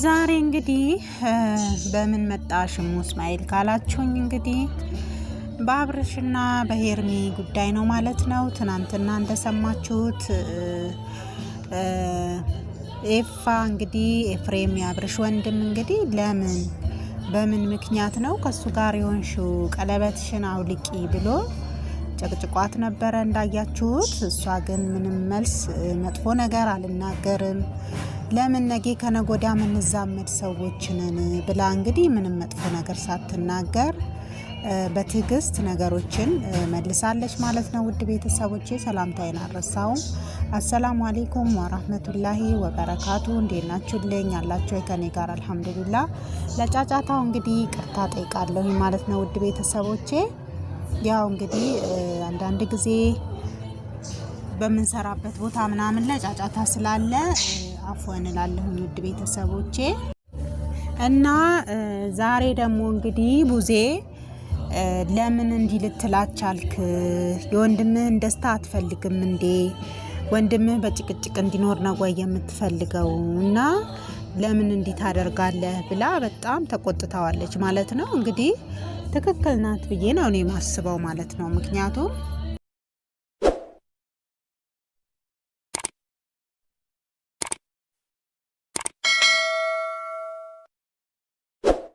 ዛሬ እንግዲህ በምን መጣሽ እሙ እስማኤል ካላችሁኝ እንግዲህ በአብርሽና በሄርሚ ጉዳይ ነው ማለት ነው። ትናንትና እንደሰማችሁት ኤፋ እንግዲህ ኤፍሬም የአብርሽ ወንድም እንግዲህ ለምን በምን ምክንያት ነው ከሱ ጋር የሆንሽው ቀለበትሽን አውልቂ ብሎ ጨቅጭቋት ነበረ እንዳያችሁት። እሷ ግን ምንም መልስ መጥፎ ነገር አልናገርም፣ ለምን ነጌ ከነጎዳ የምንዛመድ ሰዎች ነን ብላ እንግዲህ ምንም መጥፎ ነገር ሳትናገር በትዕግስት ነገሮችን መልሳለች ማለት ነው። ውድ ቤተሰቦቼ ሰላምታዬን አልረሳውም። አሰላሙ አሌይኩም ወራህመቱላሂ ወበረካቱ። እንዴት ናችሁልኝ? ያላችሁ ከኔ ጋር አልሐምዱሊላ። ለጫጫታው እንግዲህ ቅርታ ጠይቃለሁ ማለት ነው። ውድ ቤተሰቦቼ ያው እንግዲህ አንዳንድ ጊዜ በምንሰራበት ቦታ ምናምን ላይ ጫጫታ ስላለ አፍወን እላለሁኝ ውድ ቤተሰቦቼ። እና ዛሬ ደግሞ እንግዲህ ቡዜ ለምን እንዲህ ልትላት ቻልክ? የወንድምህን ደስታ አትፈልግም እንዴ? ወንድምህ በጭቅጭቅ እንዲኖር ነው ወይ የምትፈልገው? እና ለምን እንዲህ ታደርጋለህ ብላ በጣም ተቆጥታዋለች ማለት ነው። እንግዲህ ትክክል ናት ብዬ ነው እኔ ማስበው ማለት ነው። ምክንያቱም